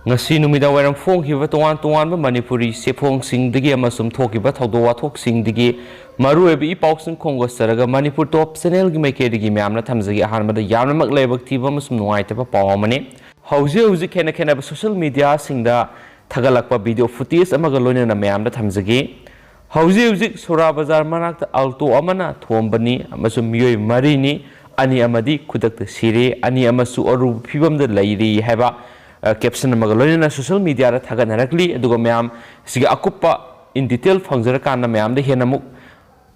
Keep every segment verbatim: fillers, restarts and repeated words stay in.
ꯉꯁꯤ ꯅꯨꯃꯤꯗꯥꯡ ꯋꯥꯏꯔꯝ ꯐꯣꯡꯈꯤꯕ ꯇꯣꯉꯥꯟ ꯇꯣꯉꯥꯟꯕ ꯃꯅꯤꯄꯨꯔꯤ ꯆꯦꯐꯣꯡꯁꯤꯡꯗꯒꯤ ꯑꯃꯁꯨꯡ ꯊꯣꯛꯈꯤꯕ ꯊꯧꯗꯣꯛ ꯋꯥꯊꯣꯛꯁꯤꯡꯗꯒꯤ ꯃꯔꯨꯑꯣꯏꯕ ꯏ ꯄꯥꯎꯁꯤꯡ ꯈꯣꯝꯒꯠꯆꯔꯒ ꯃꯅꯤꯄꯨꯔ ꯇꯣꯞ ꯆꯦꯅꯦꯜꯒꯤ ꯃꯥꯏꯀꯩꯗꯒꯤ ꯃꯌꯥꯝꯅ ꯊꯝꯖꯒꯦ꯫ ꯑꯍꯥꯟꯕꯗ ꯌꯥꯝꯅꯃꯛ ꯂꯥꯏꯕꯛ ꯊꯤꯕ ꯑꯃꯁꯨꯡ ꯅꯨꯡꯉꯥꯏꯇꯕ ꯄꯥꯎ ꯑꯃꯅꯤ꯫ ꯍꯧꯖꯤꯛ ꯍꯧꯖꯤꯛ ꯈꯦꯠꯅ ꯈꯦꯠꯅꯕ ꯁꯣꯁꯦꯜ ꯃꯤꯗꯤꯌꯥꯁꯤꯡꯗ ꯊꯥꯒꯠꯂꯛꯄ ꯚꯤꯗꯤꯑꯣ ꯐꯨꯇꯦꯖ ꯑꯃꯒ ꯂꯣꯏꯅꯅ ꯃꯌꯥꯝꯗ ꯊꯝꯖꯒꯦ꯫ ꯍꯧꯖꯤꯛ ꯍꯧꯖꯤꯛ ꯁꯣꯔꯥ ꯕꯖꯥꯔ ꯃꯅꯥꯛꯇ ꯑꯜꯇꯣ ꯑꯃꯅ ꯊꯣꯝꯕꯅꯤ ꯑꯃꯁꯨꯡ ꯃꯤꯑꯣꯏ ꯃꯔꯤꯅꯤ, ꯑꯅꯤ ꯑꯃꯗꯤ ꯈꯨꯗꯛꯇ ꯁꯤꯔꯦ, ꯑꯅꯤ ꯑꯃꯁꯨ ꯑꯔꯨꯕ ꯐꯤꯕꯝꯗ ꯂꯩꯔꯤ ꯍꯥꯏꯕ, ꯑ, ꯀꯦꯞꯁꯟ ꯑꯃꯒ ꯂꯣꯏꯅꯅ ꯁꯣꯁꯦꯜ ꯃꯤꯗꯤꯌꯥꯗ ꯊꯥꯒꯠꯅꯔꯛꯂꯤ꯫ ꯑꯗꯨꯒ ꯃꯌꯥꯝ ꯁꯤꯒꯤ ꯑꯀꯨꯞꯄ in detail ꯐꯪꯖꯔꯀꯥꯟꯗ ꯃꯌꯥꯝꯗ ꯍꯦꯟꯅ ꯑꯃꯨꯛ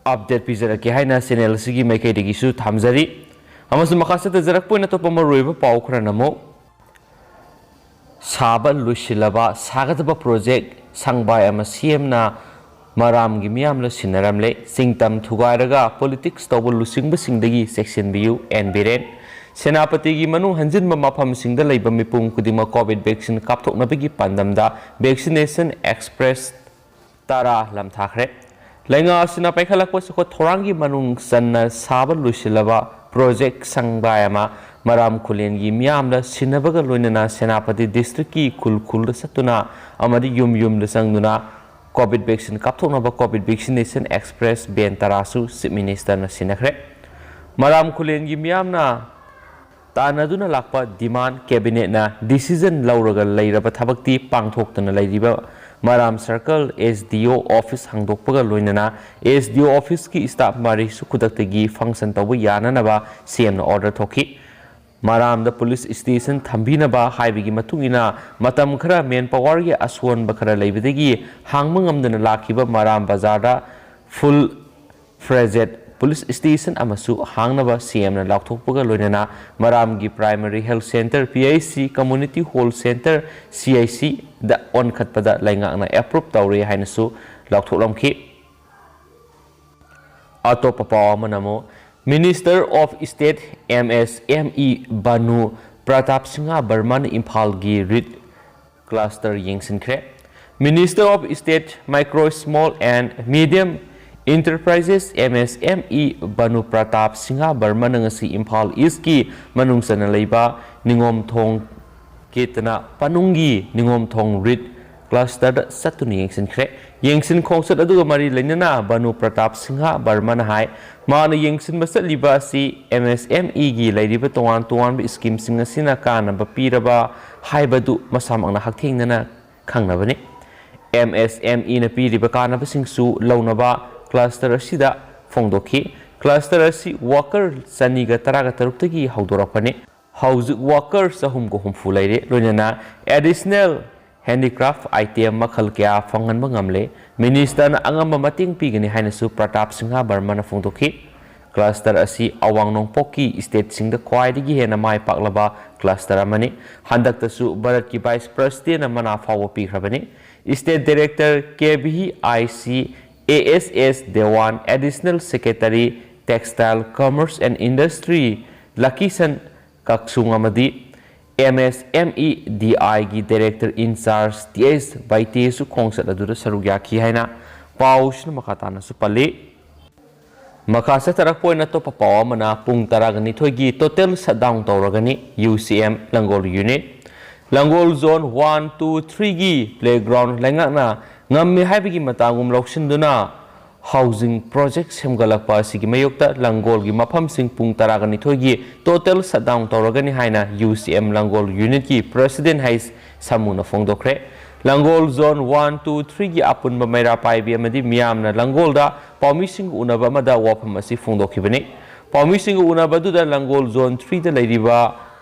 ꯑꯞꯗꯦꯠ ꯄꯤꯖꯔꯛꯀꯦ ꯍꯥꯏꯅ ꯆꯦꯅꯦꯜ ꯑꯁꯤꯒꯤ ꯃꯥꯏꯀꯩꯗꯒꯤꯁꯨ ꯊꯝꯖꯔꯤ꯫ ꯑꯃꯁꯨꯡ ꯃꯈꯥ ꯆꯠꯊꯖꯔꯛꯄ ꯑꯣꯏꯅ ꯑꯇꯣꯞꯄ ꯃꯔꯨꯑꯣꯏꯕ ꯄꯥꯎ ꯈꯔꯅ ꯑꯃꯨꯛ ꯁꯥꯕ ꯂꯣꯏꯁꯤꯜꯂꯕ ꯁꯥꯒꯗꯕ ꯄ꯭ꯔꯣꯖꯦꯛ ꯁꯪꯕꯥꯏ ꯑꯃ ꯁꯦꯝꯅ ꯃꯔꯥꯝꯒꯤ ꯃꯤꯌꯥꯝꯅ ꯁꯤꯟꯅꯔꯝꯂꯦ꯫ ꯆꯤꯡꯇꯝ ꯊꯨꯒꯥꯏꯔꯒ ꯄꯣꯂꯤꯇꯤꯛꯁ ꯇꯧꯕ ꯂꯨꯆꯤꯡꯕꯁꯤꯡꯗꯒꯤ ꯆꯦꯛꯁꯤꯟꯕꯤꯌꯨ, ꯑꯦꯟ ꯕꯤꯔꯦꯟ꯫ ꯁꯦꯅꯥꯄꯇꯤꯒꯤ ꯃꯅꯨꯡ ꯍꯟꯖꯤꯟꯕ ꯃꯐꯝꯁꯤꯡꯗ ꯂꯩꯕ ꯃꯤꯄꯨꯝ ꯈꯨꯗꯤꯡꯃꯛ ꯀꯣꯚꯤꯗ ꯚꯦꯛꯁꯤꯟ ꯀꯥꯞꯊꯣꯛꯅꯕꯒꯤ ꯄꯥꯟꯗꯝꯗ ꯚꯦꯛꯁꯤꯅꯦꯁꯟ ꯑꯦꯛꯁꯄ꯭ꯔꯦꯁ ꯇꯔꯥ ꯂꯝꯊꯥꯈ꯭ꯔꯦ꯫ ꯂꯩꯉꯥꯛ ꯑꯁꯤꯅ ꯄꯥꯏꯈꯠꯂꯛꯄ ꯆꯥꯎꯈꯠ ꯊꯧꯔꯥꯡꯒꯤ ꯃꯅꯨꯡ ꯆꯟꯅ ꯁꯥꯕ ꯂꯣꯏꯁꯤꯜꯂꯕ ꯄ꯭ꯔꯣꯖꯦꯛ ꯁꯪꯕꯥꯏ ꯑꯃ ꯃꯔꯥꯝ ꯈꯨꯂꯦꯟꯒꯤ ꯃꯤꯌꯥꯝꯗ ꯁꯤꯟꯅꯕꯒ ꯂꯣꯏꯅꯅ ꯁꯦꯅꯥꯄꯇꯤ ꯗꯤꯁꯇ꯭ꯔꯤꯛꯀꯤ ꯈꯨꯜ ꯈꯨꯜꯗ ꯆꯠꯇꯨꯅ ꯑꯃꯗꯤ ꯌꯨꯝ ꯌꯨꯝꯗ ꯆꯪꯗꯨꯅ ꯀꯣꯚꯤꯗ ꯚꯦꯛꯁꯤꯟ ꯀꯥꯞꯊꯣꯛꯅꯕ ꯀꯣꯚꯤꯗ ꯚꯦꯛꯁꯤꯅꯦꯁꯟ ꯑꯦꯛꯁꯄ꯭ꯔꯦꯁ ꯚꯦꯟ ꯇꯔꯥꯁꯨ ꯆꯤꯐ ꯃꯤꯅꯤꯁꯇꯔꯅ ꯁꯤꯟꯅꯈ꯭ꯔꯦ꯫ ꯃꯔꯥꯝ ꯈꯨꯂꯦꯟꯒꯤ ꯃꯤꯌꯥꯝꯅ ꯇꯥꯟꯅꯗꯨꯅ ꯂꯥꯛꯄ ꯗꯤꯃꯥꯟ ꯀꯦꯕꯤꯅꯦꯠꯅ ꯗꯤꯁꯤꯖꯟ ꯂꯧꯔꯒ ꯂꯩꯔꯕ ꯊꯕꯛꯇꯤ ꯄꯥꯡꯊꯣꯛꯇꯅ ꯂꯩꯔꯤꯕ ꯃꯔꯥꯝ ꯁꯔꯀꯜ ꯑꯦꯁ ꯗꯤ ꯑꯣ ꯑꯣꯐꯤꯁ ꯍꯥꯡꯗꯣꯛꯄꯒ ꯂꯣꯏꯅꯅ ꯑꯦꯁ ꯗꯤ ꯑꯣ ꯑꯣꯐꯤꯁꯀꯤ ꯁ꯭ꯇꯥꯐ ꯃꯔꯤꯁꯨ ꯈꯨꯗꯛꯇꯒꯤ ꯐꯪꯁꯟ ꯇꯧꯕ ꯌꯥꯅꯅꯕ ꯁꯤ ꯑꯦꯝꯅ ꯑꯣꯔꯗꯔ ꯊꯣꯛꯈꯤ꯫ ꯃꯔꯥꯝꯗ ꯄꯨꯂꯤꯁ ꯁ꯭ꯇꯦꯁꯟ ꯊꯝꯕꯤꯅꯕ ꯍꯥꯏꯕꯒꯤ ꯃꯇꯨꯡ ꯏꯟꯅ ꯃꯇꯝ ꯈꯔ ꯃꯦꯟ ꯄꯥꯋꯔꯒꯤ ꯑꯁꯣꯟꯕ ꯈꯔ ꯂꯩꯕꯗꯒꯤ ꯍꯥꯡꯕ ꯉꯝꯗꯅ ꯂꯥꯛꯈꯤꯕ ꯃꯔꯥꯝ ꯕꯖꯥꯔꯗ ꯐꯨꯜ ꯐ꯭ꯔꯦꯖꯦꯠ ꯄꯨꯂꯤꯁ ꯁ꯭ꯇꯦꯁꯟ ꯑꯃꯁꯨ ꯍꯥꯡꯅꯕ ꯁꯤ ꯑꯦꯝꯅ ꯂꯥꯎꯊꯣꯛꯄꯒ ꯂꯣꯏꯅꯅ ꯃꯔꯥꯝꯒꯤ primary health centre, P H C, community health centre, C I ꯁꯤꯗ ꯑꯣꯟꯈꯠꯄꯗ ꯂꯩꯉꯥꯛꯅ ꯑꯦꯄ꯭ꯔꯨꯞ ꯇꯧꯔꯦ ꯍꯥꯏꯅꯁꯨ ꯂꯥꯎꯊꯣꯛꯂꯝꯈꯤ꯫ ꯑꯇꯣꯞꯄ ꯄꯥꯎ ꯑꯃꯅ ꯑꯃꯨꯛ Minister of State, M S M E, Bhanu Pratap Singh Burman ꯏꯝꯐꯥꯜꯒꯤ ꯔꯤꯠ ꯀ꯭ꯂꯁꯇꯔ ꯌꯦꯡꯁꯤꯟꯈ꯭ꯔꯦ꯫ Minister of State, Micro, Small and Medium Enterprises, M S M E, Bhanu Pratap Singh ꯕꯔꯃꯟꯅ ꯉꯁꯤ ꯏꯝꯐꯥꯜ ꯏꯁꯀꯤ ꯃꯅꯨꯡ ꯆꯟꯅ ꯂꯩꯕ ꯅꯤꯉꯣꯝꯊꯣꯡ ꯀꯦꯇꯅ ꯄꯅꯨꯡꯒꯤ ꯅꯤꯉꯣꯝꯊꯣꯡ ꯔꯤꯠ ꯀ꯭ꯂꯁꯇꯔꯗ ꯆꯠꯇꯨꯅ ꯌꯦꯡꯁꯤꯟꯈ꯭ꯔꯦ꯫ ꯌꯦꯡꯁꯤꯟ ꯈꯣꯡꯆꯠ ꯑꯗꯨꯒ ꯃꯔꯤ ꯂꯩꯅꯅ ꯕꯅꯨ ꯄ꯭ꯔꯇꯥꯞ ꯁꯤꯡꯍ ꯕꯔꯃꯅ ꯍꯥꯏ, ꯃꯥꯅ ꯌꯦꯡꯁꯤꯟꯕ ꯆꯠꯂꯤꯕ ꯑꯁꯤ ꯑꯦꯝ ꯑꯦꯁ ꯑꯦꯝ ꯏꯒꯤ ꯂꯩꯔꯤꯕ ꯇꯣꯉꯥꯟ ꯇꯣꯉꯥꯟꯕ ꯁ꯭ꯀꯤꯝꯁꯤꯡ ꯑꯁꯤꯅ ꯀꯥꯟꯅꯕ ꯄꯤꯔꯕ ꯍꯥꯏꯕꯗꯨ ꯃꯁꯥꯃꯛꯅ ꯍꯛꯊꯦꯡꯅꯅ ꯈꯪꯅꯕꯅꯤ꯫ ꯑꯦꯝ ꯑꯦꯁ ꯑꯦꯝ ꯏꯅ ꯄꯤꯔꯤꯕ ꯀꯥꯟꯅꯕꯁꯤꯡꯁꯨ ꯂꯧꯅꯕ ꯀ꯭ꯂꯁꯇꯔ ꯑꯁꯤꯗ ꯐꯣꯡꯗꯣꯛꯈꯤ꯫ ꯀ꯭ꯂꯁꯇꯔ ꯑꯁꯤ ꯋꯥꯀꯔ ꯆꯅꯤꯒ ꯇꯔꯥꯒ ꯇꯔꯨꯛꯇꯒꯤ ꯍꯧꯗꯣꯔꯛꯄꯅꯤ꯫ ꯍꯧꯖꯤꯛ ꯋꯥꯀꯔ ꯆꯍꯨꯝꯒ ꯍꯨꯝꯐꯨ ꯂꯩꯔꯦ, ꯂꯣꯏꯅꯅ ꯑꯦꯗꯤꯁꯅꯦꯜ ꯍꯦꯟꯗꯤꯀ꯭ꯔꯥꯐ ꯑꯥꯏꯇꯦꯝ ꯃꯈꯜ ꯀꯌꯥ ꯐꯪꯍꯟꯕ ꯉꯝꯂꯦ꯫ ꯃꯤꯅꯤꯁꯇꯔꯅ ꯑꯉꯝꯕ ꯃꯇꯦꯡ ꯄꯤꯒꯅꯤ ꯍꯥꯏꯅꯁꯨ ꯄ꯭ꯔꯇꯥꯞ ꯁꯤꯡꯍ ꯕꯔꯃꯅ ꯐꯣꯡꯗꯣꯛꯈꯤ꯫ ꯀ꯭ꯂꯁꯇꯔ ꯑꯁꯤ ꯑꯋꯥꯡ ꯅꯣꯡꯄꯣꯛꯀꯤ ꯁ꯭ꯇꯦꯠꯁꯤꯡꯗ ꯈ꯭ꯋꯥꯏꯗꯒꯤ ꯍꯦꯟꯅ ꯃꯥꯏ ꯄꯥꯛꯂꯕ ꯀ꯭ꯂꯁꯇꯔ ꯑꯃꯅꯤ꯫ ꯍꯟꯗꯛꯇꯁꯨ ꯚꯥꯔꯠꯀꯤ ꯚꯥꯏꯁ ꯄ꯭ꯔꯁꯤꯗꯦꯟꯅ ꯃꯅꯥ ꯐꯥꯎꯕ ꯄꯤꯈ꯭ꯔꯕꯅꯤ꯫ State director K V I C A S S Dewan, additional secretary, textile, commerce and industry, Lakhisan Kaksung ꯑꯃꯗꯤ M S M E D ꯑꯥꯏꯒꯤ director in charge T S ꯕꯥꯏꯇꯦꯁꯨ ꯈꯣꯡꯆꯠ ꯑꯗꯨꯗ ꯁꯔꯨꯛ ꯌꯥꯈꯤ ꯍꯥꯏꯅ ꯄꯥꯎꯁꯤꯅ ꯃꯈꯥ ꯇꯥꯅꯁꯨ ꯄꯜꯂꯤ꯫ ꯃꯈꯥ ꯆꯠꯊꯔꯛꯄ ꯑꯣꯏꯅ ꯑꯇꯣꯞꯄ ꯄꯥꯎ ꯑꯃꯅ, ꯄꯨꯡ ꯇꯔꯥꯒ ꯅꯤꯊꯣꯏꯒꯤ ꯇꯣꯇꯦꯜ ꯁꯠꯗꯥꯎꯟ ꯇꯧꯔꯒꯅꯤ U C M Langol unit. Langol zone one, two, ꯊ꯭ꯔꯤꯒꯤ ꯄ꯭ꯂꯦꯒ꯭ꯔꯥꯎꯟ ꯂꯩꯉꯥꯛꯅ ꯉꯝꯃꯤ ꯍꯥꯏꯕꯒꯤ ꯃꯇꯥꯒꯨꯝ ꯂꯧꯁꯤꯟꯗꯨꯅ ꯍꯥꯎꯖꯤꯡ ꯄ꯭ꯔꯣꯖꯦꯛ ꯁꯦꯝꯒꯠꯂꯛꯄ ꯑꯁꯤꯒꯤ ꯃꯥꯌꯣꯛꯇ ꯂꯪꯒꯣꯜꯒꯤ ꯃꯐꯝꯁꯤꯡ ꯄꯨꯡ ꯇꯔꯥꯒ ꯅꯤꯊꯣꯏꯒꯤ ꯇꯣꯇꯦꯜ ꯁꯠꯗꯥꯎꯟ ꯇꯧꯔꯒꯅꯤ ꯍꯥꯏꯅ ꯌꯨ ꯁꯤ ꯑꯦꯝ ꯂꯪꯒꯣꯜ ꯌꯨꯅꯤꯠꯀꯤ ꯄ꯭ꯔꯁꯤꯗꯦꯟ ꯍꯩꯁ ꯁꯥꯃꯨꯅ ꯐꯣꯡꯗꯣꯛꯈ꯭ꯔꯦ꯫ ꯂꯪꯒꯣꯜ ꯖꯣꯟ ꯋꯥꯟ, ꯇꯨ, ꯊ꯭ꯔꯤꯒꯤ ꯑꯄꯨꯟꯕ ꯃꯩꯔꯥ ꯄꯥꯏꯕꯤ ꯑꯃꯗꯤ ꯃꯤꯌꯥꯝꯅ ꯂꯪꯒꯣꯜꯗ ꯄꯥꯎꯃꯤꯁꯤꯡꯒ ꯎꯅꯕ ꯑꯃꯗ ꯋꯥꯐꯝ ꯑꯁꯤ ꯐꯣꯡꯗꯣꯛꯈꯤꯕꯅꯤ꯫ ꯄꯥꯎꯃꯤꯁꯤꯡꯒ ꯎꯅꯕꯗꯨꯗ ꯂꯪꯒꯣꯜ ꯖꯣꯟ ꯊ꯭ꯔꯤꯗ ꯂꯩꯔꯤꯕ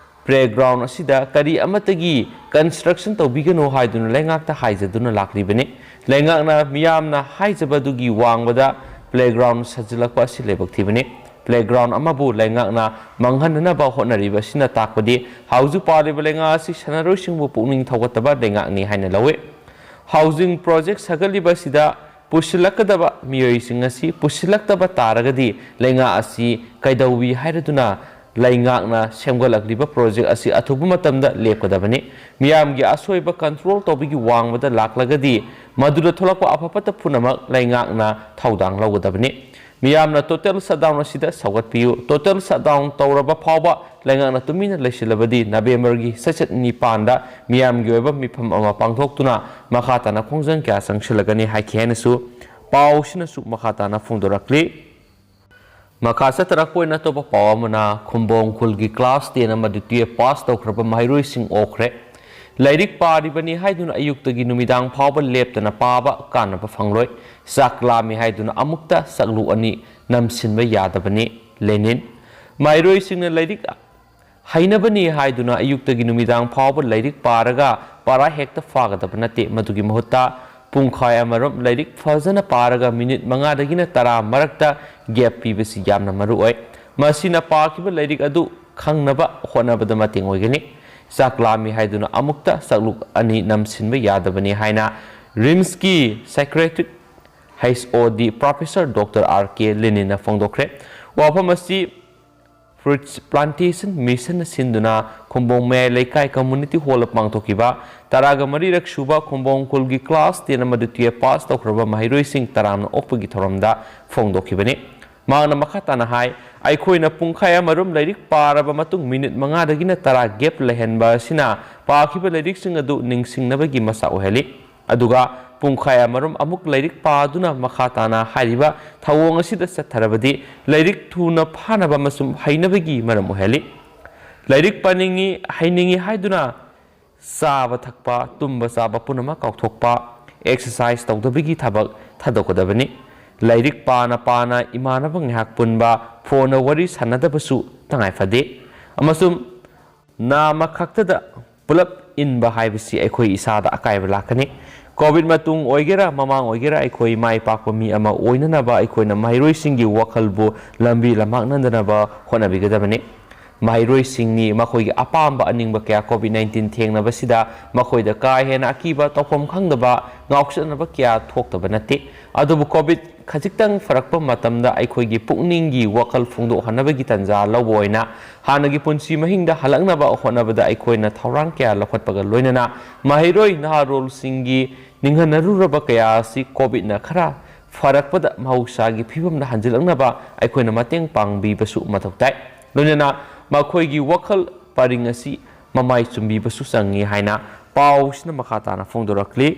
ꯄ꯭ꯂꯦꯒ꯭ꯔꯥꯎꯟ ꯑꯁꯤꯗ ꯀꯔꯤ ꯑꯃꯠꯇꯒꯤ ꯀꯟꯁꯇ꯭ꯔꯛꯁꯟ ꯇꯧꯕꯤꯒꯅꯨ ꯍꯥꯏꯗꯨꯅ ꯂꯩꯉꯥꯛꯇ ꯍꯥꯏꯖꯗꯨꯅ ꯂꯥꯛꯂꯤꯕꯅꯤ꯫ ꯂꯩꯉꯥꯛꯅ ꯃꯤꯌꯥꯝꯅ ꯍꯥꯏꯖꯕꯗꯨꯒꯤ ꯋꯥꯡꯃꯗ ꯄ꯭ꯂꯦꯒ꯭ꯔꯥꯎꯟ ꯁꯥꯖꯤꯜꯂꯛꯄ ꯑꯁꯤ ꯂꯥꯏꯕꯛ ꯊꯤꯕꯅꯤ꯫ ꯄ꯭ꯂꯦꯒ꯭ꯔꯥꯎꯟ ꯑꯃꯕꯨ ꯂꯩꯉꯥꯛꯅ ꯃꯥꯡꯍꯟꯅꯅꯕ ꯍꯣꯠꯅꯔꯤꯕ ꯑꯁꯤꯅ ꯇꯥꯛꯄꯗꯤ ꯍꯧꯖꯤꯛ ꯄꯥꯜꯂꯤꯕ ꯂꯩꯉꯥꯛ ꯑꯁꯤ ꯁꯥꯟꯅꯔꯣꯏꯁꯤꯡꯕꯨ ꯄꯨꯛꯅꯤꯡ ꯊꯧꯒꯠꯇꯕ ꯂꯩꯉꯥꯛꯅꯤ ꯍꯥꯏꯅ ꯂꯧꯏ꯫ ꯍꯥꯎꯖꯤꯡ ꯄ꯭ꯔꯣꯖꯦꯛ ꯁꯥꯒꯠꯂꯤꯕ ꯑꯁꯤꯗ ꯄꯨꯁꯤꯜꯂꯛꯀꯗꯕ ꯃꯤꯑꯣꯏꯁꯤꯡ ꯑꯁꯤ ꯄꯨꯁꯤꯜꯂꯛꯇꯕ ꯇꯥꯔꯒꯗꯤ ꯂꯩꯉꯥꯛ ꯑꯁꯤ ꯀꯩꯗꯧꯏ ꯍꯥꯏꯔꯗꯨꯅ ꯂꯩꯉꯥꯛꯅ ꯁꯦꯝꯒꯠꯂꯛꯂꯤꯕ ꯄ꯭ꯔꯣꯖꯦꯛ ꯑꯁꯤ ꯑꯊꯨꯕ ꯃꯇꯝꯗ ꯂꯦꯞꯀꯗꯕꯅꯤ꯫ ꯃꯤꯌꯥꯝꯒꯤ ꯑꯁꯣꯏꯕ ꯀꯟꯇ꯭ꯔꯣꯜ ꯇꯧꯕꯒꯤ ꯋꯥꯡꯃꯗ ꯂꯥꯛꯂꯒꯗꯤ ꯃꯗꯨꯗ ꯊꯣꯛꯂꯛꯄ ꯑꯐ ꯐꯠꯇ ꯄꯨꯝꯅꯃꯛ ꯂꯩꯉꯥꯛꯅ ꯊꯧꯗꯥꯡ ꯂꯧꯒꯗꯕꯅꯤ꯫ ꯃꯤꯌꯥꯝꯅ total shutdown ꯑꯁꯤꯗ ꯁꯧꯒꯠꯄꯤꯌꯨ꯫ Total shutdown ꯇꯧꯔꯕ ꯐꯥꯎꯕ ꯂꯩꯉꯥꯛꯅ ꯇꯨꯃꯤꯟꯅ ꯂꯩꯁꯤꯜꯂꯕꯗꯤ ꯅꯕꯦꯝꯕꯔꯒꯤ ꯆꯩꯆꯠ ꯅꯤꯄꯥꯟꯗ ꯃꯤꯌꯥꯝꯒꯤ ꯑꯣꯏꯕ ꯃꯤꯐꯝ ꯑꯃ ꯄꯥꯡꯊꯣꯛꯇꯨꯅ ꯃꯈꯥ ꯇꯥꯅ ꯈꯣꯡꯖꯪ ꯀꯌꯥ ꯆꯪꯁꯤꯜꯂꯒꯅꯤ ꯍꯥꯏꯈꯤ ꯍꯥꯏꯅꯁꯨ ꯄꯥꯎꯁꯤꯅꯁꯨ ꯃꯈꯥ ꯇꯥꯅ ꯐꯣꯡꯗꯣꯔꯛꯂꯤ꯫ ꯃꯈꯥ ꯆꯠꯊꯔꯛꯄ ꯑꯣꯏꯅ ꯑꯇꯣꯞꯄ ꯄꯥꯎ ꯑꯃꯅ, ꯈꯨꯝꯕꯣꯡ ꯈꯨꯜꯒꯤ class ten ꯑꯃꯗꯤ twelve pass ꯇꯧꯈ꯭ꯔꯕ ꯃꯍꯩꯔꯣꯏꯁꯤꯡ ꯑꯣꯛꯈ꯭ꯔꯦ꯫ ꯂꯥꯏꯔꯤꯛ ꯄꯥꯔꯤꯕꯅꯤ ꯍꯥꯏꯗꯨꯅ ꯑꯌꯨꯛꯇꯒꯤ ꯅꯨꯃꯤꯗꯥꯡ ꯐꯥꯎꯕ ꯂꯦꯞꯇꯅ ꯄꯥꯕ ꯀꯥꯟꯅꯕ ꯐꯪꯂꯣꯏ꯫ ꯆꯥꯛ ꯂꯥꯝꯃꯤ ꯍꯥꯏꯗꯨꯅ ꯑꯃꯨꯛꯇ ꯆꯥꯛꯂꯨꯛ ꯑꯅꯤ ꯅꯝꯁꯤꯟꯕ ꯌꯥꯗꯕꯅꯤ꯫ ꯂꯦꯅꯤꯟ꯫ ꯃꯍꯩꯔꯣꯏꯁꯤꯡꯅ ꯂꯥꯏꯔꯤꯛ ꯍꯩꯅꯕꯅꯤ ꯍꯥꯏꯗꯨꯅ ꯑꯌꯨꯛꯇꯒꯤ ꯅꯨꯃꯤꯗꯥꯡ ꯐꯥꯎꯕ ꯂꯥꯏꯔꯤꯛ ꯄꯥꯔꯒ ꯄꯔꯥ ꯍꯦꯛꯇ ꯐꯥꯒꯗꯕ ꯅꯠꯇꯦ꯫ ꯃꯗꯨꯒꯤ ꯃꯍꯨꯠꯇ ꯄꯨꯡꯈꯥꯏ ꯑꯃꯔꯣꯝ ꯂꯥꯏꯔꯤꯛ ꯐꯖꯅ ꯄꯥꯔꯒ ꯃꯤꯅꯤꯠ ꯃꯉꯥꯗꯒꯤꯅ ꯇꯔꯥ ꯃꯔꯛꯇ gap ꯄꯤꯕꯁꯤ ꯌꯥꯝꯅ ꯃꯔꯨ ꯑꯣꯏ꯫ ꯃꯁꯤꯅ ꯄꯥꯈꯤꯕ ꯂꯥꯏꯔꯤꯛ ꯑꯗꯨ ꯈꯪꯅꯕ ꯍꯣꯠꯅꯕꯗ ꯃꯇꯦꯡ ꯑꯣꯏꯒꯅꯤ꯫ ꯆꯥꯛ ꯂꯥꯝꯃꯤ ꯍꯥꯏꯗꯨꯅ ꯑꯃꯨꯛꯇ ꯆꯥꯛꯂꯨꯛ ꯑꯅꯤ ꯅꯝꯁꯤꯟꯕ ꯌꯥꯗꯕꯅꯤ ꯍꯥꯏꯅ RIMSꯀꯤ psychiatric H O D professor Doctor R K Leninꯅ ꯐꯣꯡꯗꯣꯛꯈ꯭ꯔꯦ꯫ ꯋꯥꯐꯝ ꯑꯁꯤ Fruits Plantation Missionꯅ ꯁꯤꯟꯗꯨꯅ ꯈꯨꯝꯕꯣꯡ ꯃꯌꯥꯏ ꯂꯩꯀꯥꯏ community hallꯗ ꯄꯥꯡꯊꯣꯛꯈꯤꯕ ꯇꯔꯥꯒ ꯃꯔꯤꯔꯛ ꯁꯨꯕ ꯈꯨꯝꯕꯣꯡ ꯈꯨꯜꯒꯤ class ten ꯑꯃꯗꯤ twelve pass ꯇꯧꯈ꯭ꯔꯕ ꯃꯍꯩꯔꯣꯏꯁꯤꯡ ꯇꯔꯥꯝꯅ ꯑꯣꯛꯄꯒꯤ ꯊꯧꯔꯝꯗ ꯐꯣꯡꯗꯣꯛꯈꯤꯕꯅꯤ꯫ ꯃꯍꯥꯛꯅ ꯃꯈꯥ ꯇꯥꯅ ꯍꯥꯏ, ꯑꯩꯈꯣꯏꯅ ꯄꯨꯡꯈꯥꯏ ꯑꯃꯔꯣꯝ ꯂꯥꯏꯔꯤꯛ ꯄꯥꯔꯕ ꯃꯇꯨꯡ ꯃꯤꯅꯤꯠ ꯃꯉꯥꯗꯒꯤꯅ ꯇꯔꯥ gap ꯂꯩꯍꯟꯕ ꯑꯁꯤꯅ ꯄꯥꯈꯤꯕ ꯂꯥꯏꯔꯤꯛꯁꯤꯡ ꯑꯗꯨ ꯅꯤꯡꯁꯤꯡꯅꯕꯒꯤ ꯃꯆꯥꯛ ꯑꯣꯏꯍꯜꯂꯤ꯫ ꯑꯗꯨꯒ ꯄꯨꯡꯈꯥꯏ ꯑꯃꯔꯣꯝ ꯑꯃꯨꯛ ꯂꯥꯏꯔꯤꯛ ꯄꯥꯗꯨꯅ ꯃꯈꯥ ꯇꯥꯅ ꯍꯥꯏꯔꯤꯕ ꯊꯧꯑꯣꯡ ꯑꯁꯤꯗ ꯆꯠꯊꯔꯕꯗꯤ ꯂꯥꯏꯔꯤꯛ ꯊꯨꯅ ꯐꯥꯅꯕ ꯑꯃꯁꯨꯡ ꯍꯩꯅꯕꯒꯤ ꯃꯔꯝ ꯑꯣꯏꯍꯜꯂꯤ꯫ ꯂꯥꯏꯔꯤꯛ ꯄꯥꯅꯤꯡꯉꯤ, ꯍꯩꯅꯤꯡꯉꯤ ꯍꯥꯏꯗꯨꯅ ꯆꯥꯕ ꯊꯛꯄ, ꯇꯨꯝꯕ ꯆꯥꯕ ꯄꯨꯝꯅꯃꯛ ꯀꯥꯎꯊꯣꯛꯄ, exercise ꯇꯧꯗꯕꯒꯤ ꯊꯕꯛ ꯊꯥꯗꯣꯛꯀꯗꯕꯅꯤ꯫ ꯂꯥꯏꯔꯤꯛ ꯄꯥꯅ ꯄꯥꯅ ꯏꯃꯥꯟꯅꯕ ꯉꯥꯏꯍꯥꯛ ꯄꯨꯟꯕ, phoneꯗ ꯋꯥꯔꯤ ꯁꯥꯟꯅꯗꯕꯁꯨ ꯇꯉꯥꯏ ꯐꯗꯦ꯫ ꯑꯃꯁꯨꯡ ꯅꯥꯃ ꯈꯛꯇꯗ ꯄꯨꯂꯞ ꯏꯟꯕ ꯍꯥꯏꯕꯁꯤ ꯑꯩꯈꯣꯏ ꯏꯁꯥꯗ ꯑꯀꯥꯏꯕ ꯂꯥꯛꯀꯅꯤ꯫ Covid ꯃꯇꯨꯡ ꯑꯣꯏꯒꯦꯔꯥ, ꯃꯃꯥꯡ ꯑꯣꯏꯒꯦꯔꯥ, ꯑꯩꯈꯣꯏ ꯃꯥꯏ ꯄꯥꯛꯄ ꯃꯤ ꯑꯃ ꯑꯣꯏꯅꯅꯕ ꯑꯩꯈꯣꯏꯅ ꯃꯍꯩꯔꯣꯏꯁꯤꯡꯒꯤ ꯋꯥꯈꯜꯕꯨ ꯂꯝꯕꯤ ꯂꯝꯃꯥꯡꯅꯗꯅꯕ ꯍꯣꯠꯅꯕꯤꯒꯗꯕꯅꯤ꯫ ꯃꯍꯩꯔꯣꯏꯁꯤꯡꯅꯤ ꯃꯈꯣꯏꯒꯤ ꯑꯄꯥꯝꯕ ꯑꯅꯤꯡꯕ ꯀꯌꯥ Covid nineteen ꯊꯦꯡꯅꯕꯁꯤꯗ ꯃꯈꯣꯏꯗ ꯀꯥ ꯍꯦꯟꯅ ꯑꯀꯤꯕ, ꯇꯧꯐꯝ ꯈꯪꯗꯕ, ꯉꯥꯎꯆꯠꯅꯕ ꯀꯌꯥ ꯊꯣꯛꯇꯕ ꯅꯠꯇꯦ꯫ ꯑꯗꯨꯕꯨ Covid ꯈꯖꯤꯛꯇꯪ ꯐꯔꯛꯄ ꯃꯇꯝꯗ ꯑꯩꯈꯣꯏꯒꯤ ꯄꯨꯛꯅꯤꯡꯒꯤ ꯋꯥꯈꯜ ꯐꯣꯡꯗꯣꯛꯍꯟꯅꯕꯒꯤ ꯇꯥꯟꯖꯥ ꯂꯧꯕ ꯑꯣꯏꯅ ꯍꯥꯟꯅꯒꯤ ꯄꯨꯟꯁꯤ ꯃꯍꯤꯡꯗ ꯍꯜꯂꯛꯅꯕ ꯍꯣꯠꯅꯕꯗ ꯑꯩꯈꯣꯏꯅ ꯊꯧꯔꯥꯡ ꯀꯌꯥ ꯂꯧꯈꯠꯄꯒ ꯂꯣꯏꯅꯅ ꯃꯍꯩꯔꯣꯏ ꯅꯍꯥꯔꯣꯜꯁꯤꯡꯒꯤ ꯅꯤꯡꯍꯟꯅꯔꯨꯔꯕ ꯀꯌꯥ ꯑꯁꯤ Covidꯅ ꯈꯔ ꯐꯔꯛꯄꯗ ꯃꯍꯧꯁꯥꯒꯤ ꯐꯤꯕꯝꯗ ꯍꯟꯖꯤꯜꯂꯛꯅꯕ ꯑꯩꯈꯣꯏꯅ ꯃꯇꯦꯡ ꯄꯥꯡꯕꯤꯕꯁꯨ ꯃꯊꯧ ꯇꯥꯏ꯫ ꯂꯣꯏꯅꯅ ꯃꯈꯣꯏꯒꯤ ꯋꯥꯈꯜ ꯄꯔꯤꯡ ꯑꯁꯤ ꯃꯃꯥꯏ ꯆꯨꯝꯕꯤꯕꯁꯨ ꯆꯪꯏ ꯍꯥꯏꯅ ꯄꯥꯎꯁꯤꯅ ꯃꯈꯥ ꯇꯥꯅ ꯐꯣꯡꯗꯣꯔꯛꯂꯤ꯫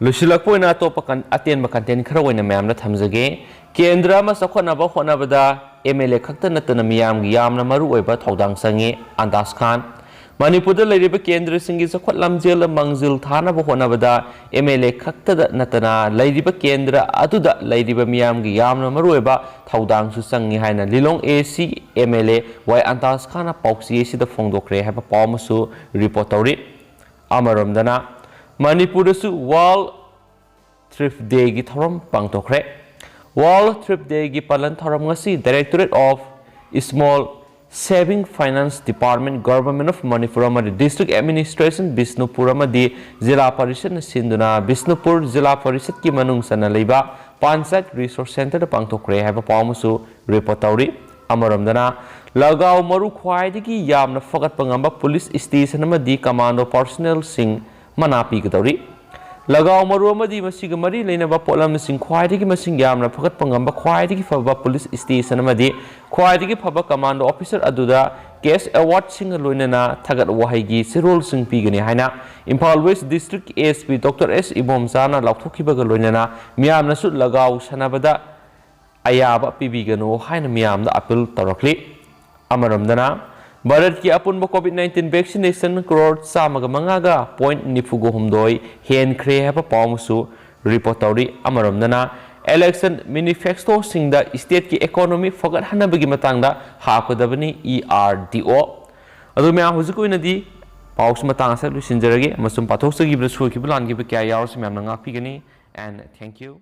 ꯂꯣꯏꯁꯤꯜꯂꯛꯄ ꯑꯣꯏꯅ ꯑꯇꯣꯞꯄ ꯀꯟ-, ꯑꯇꯦꯟꯕ content ꯈꯔ ꯑꯣꯏꯅ ꯃꯌꯥꯝꯗ ꯊꯝꯖꯒꯦ꯫ ꯀꯦꯟꯗ꯭ꯔ ꯑꯃ ꯆꯥꯎꯈꯠꯅꯕ ꯍꯣꯠꯅꯕꯗ M L A ꯈꯛꯇ ꯅꯠꯇꯅ ꯃꯤꯌꯥꯝꯒꯤ ꯌꯥꯝꯅ ꯃꯔꯨ ꯑꯣꯏꯕ ꯊꯧꯗꯥꯡ ꯆꯪꯏ, ꯑꯟꯗꯥꯖ ꯈꯥꯟ꯫ ꯃꯅꯤꯄꯨꯔꯗ ꯂꯩꯔꯤꯕ ꯀꯦꯟꯗ꯭ꯔꯁꯤꯡꯒꯤ ꯆꯥꯎꯈꯠ ꯂꯝꯖꯦꯜ ꯃꯥꯡꯖꯤꯜ ꯊꯥꯅꯕ ꯍꯣꯠꯅꯕꯗ M L A ꯈꯛꯇꯗ ꯅꯠꯇꯅ ꯂꯩꯔꯤꯕ ꯀꯦꯟꯗ꯭ꯔ ꯑꯗꯨꯗ ꯂꯩꯔꯤꯕ ꯃꯤꯌꯥꯝꯒꯤ ꯌꯥꯝꯅ ꯃꯔꯨ ꯑꯣꯏꯕ ꯊꯧꯗꯥꯡꯁꯨ ꯆꯪꯏ ꯍꯥꯏꯅ ꯂꯤꯂꯣꯡ A C M L A ꯋꯥꯏ ꯑꯟꯗꯥꯖ ꯈꯥꯟꯅ ꯄꯥꯎꯆꯦ ꯑꯁꯤꯗ ꯐꯣꯡꯗꯣꯛꯈ꯭ꯔꯦ ꯍꯥꯏꯕ ꯄꯥꯎ ꯑꯃꯁꯨ report ꯇꯧꯔꯤ꯫ ꯑꯃꯔꯣꯝꯗꯅ ꯃꯅꯤꯄꯨꯔꯗꯁꯨ World Thrift Day ꯒꯤ ꯊꯧꯔꯝ ꯄꯥꯡꯊꯣꯛꯈ꯭ꯔꯦ꯫ World Thrift Day ꯒꯤ ꯄꯥꯂꯟ ꯊꯧꯔꯝ ꯉꯁꯤ Directorate of Small Saving Finance Department, Government of Manipur ꯑꯃꯗꯤ District Administration ꯕꯤꯁꯅꯨꯄꯨꯔ ꯑꯃꯗꯤ ꯖꯤꯂꯥ ꯄꯔꯤꯁꯠꯅ ꯁꯤꯟꯗꯨꯅ ꯕꯤꯁꯅꯨꯄꯨꯔ ꯖꯤꯂꯥ ꯄꯔꯤꯁꯠꯀꯤ ꯃꯅꯨꯡ ꯆꯟꯅ ꯂꯩꯕ Panchayat Resource Centre ꯗ ꯄꯥꯡꯊꯣꯛꯈ꯭ꯔꯦ ꯍꯥꯏꯕ ꯄꯥꯎ ꯑꯃꯁꯨ report ꯇꯧꯔꯤ꯫ ꯑꯃꯔꯣꯝꯗꯅ ꯂꯒꯥꯎ ꯃꯔꯨ ꯈ꯭ꯋꯥꯏꯗꯒꯤ ꯌꯥꯝꯅ ꯐꯒꯠꯄ ꯉꯝꯕ police station ꯑꯃꯗꯤ commando personnel ꯁꯤꯡ ꯃꯅꯥ ꯄꯤꯒꯗꯧꯔꯤ꯫ ꯂꯒꯥꯎ ꯃꯔꯨ ꯑꯃꯗꯤ ꯃꯁꯤꯒ ꯃꯔꯤ ꯂꯩꯅꯕ ꯄꯣꯠꯂꯝꯁꯤꯡ ꯈ꯭ꯋꯥꯏꯗꯒꯤ ꯃꯁꯤꯡ ꯌꯥꯝꯅ ꯐꯒꯠꯄ ꯉꯝꯕ ꯈ꯭ꯋꯥꯏꯗꯒꯤ ꯐꯕ police station ꯑꯃꯗꯤ ꯈ꯭ꯋꯥꯏꯗꯒꯤ ꯐꯕ commando officer ꯑꯗꯨꯗ cash award ꯁꯤꯡꯒ ꯂꯣꯏꯅꯅ ꯊꯥꯒꯠ ꯋꯥꯍꯩꯒꯤ ꯆꯦꯔꯣꯜꯁꯤꯡ ꯄꯤꯒꯅꯤ ꯍꯥꯏꯅ Imphal West District S P Doctor S ꯏꯕꯣꯝꯆꯥꯅ ꯂꯥꯎꯊꯣꯛꯈꯤꯕꯒ ꯂꯣꯏꯅꯅ ꯃꯤꯌꯥꯝꯅꯁꯨ ꯂꯒꯥꯎ ꯁꯥꯟꯅꯕꯗ ꯑꯌꯥꯕ ꯄꯤꯕꯤꯒꯅꯨ ꯍꯥꯏꯅ ꯃꯤꯌꯥꯝꯗ appeal ꯇꯧꯔꯛꯂꯤ꯫ ꯑꯃꯔꯣꯝꯗꯅ ꯚꯥꯔꯠꯀꯤ ꯑꯄꯨꯟꯕ COVID nineteen vaccination crore ꯆꯥꯝꯃꯒ ꯃꯉꯥꯒ point ꯅꯤꯐꯨꯒ ꯍꯨꯝꯗꯣꯏ ꯍꯦꯟꯈ꯭ꯔꯦ ꯍꯥꯏꯕ ꯄꯥꯎ ꯑꯃꯁꯨ report ꯇꯧꯔꯤ꯫ ꯑꯃꯔꯣꯝꯗꯅ election manifesto ꯁꯤꯡꯗ state ꯀꯤ economy ꯐꯒꯠꯍꯟꯅꯕꯒꯤ ꯃꯇꯥꯡꯗ ꯍꯥꯞꯀꯗꯕꯅꯤ E R D O꯫ ꯑꯗꯨ ꯃꯌꯥꯝ ꯍꯧꯖꯤꯛ ꯑꯣꯏꯅꯗꯤ ꯄꯥꯎꯁꯤ ꯃꯇꯥꯡ ꯑꯁꯤꯗ ꯂꯣꯏꯁꯤꯟꯖꯔꯒꯦ ꯑꯃꯁꯨꯡ ꯄꯥꯊꯣꯛꯆꯈꯤꯕꯗ ꯁꯣꯏꯈꯤꯕ ꯂꯥꯟꯈꯤꯕ ꯀꯌꯥ ꯌꯥꯎꯔꯁꯨ ꯃꯌꯥꯝꯅ ꯉꯥꯛꯄꯤꯒꯅꯤ꯫ And thank you꯫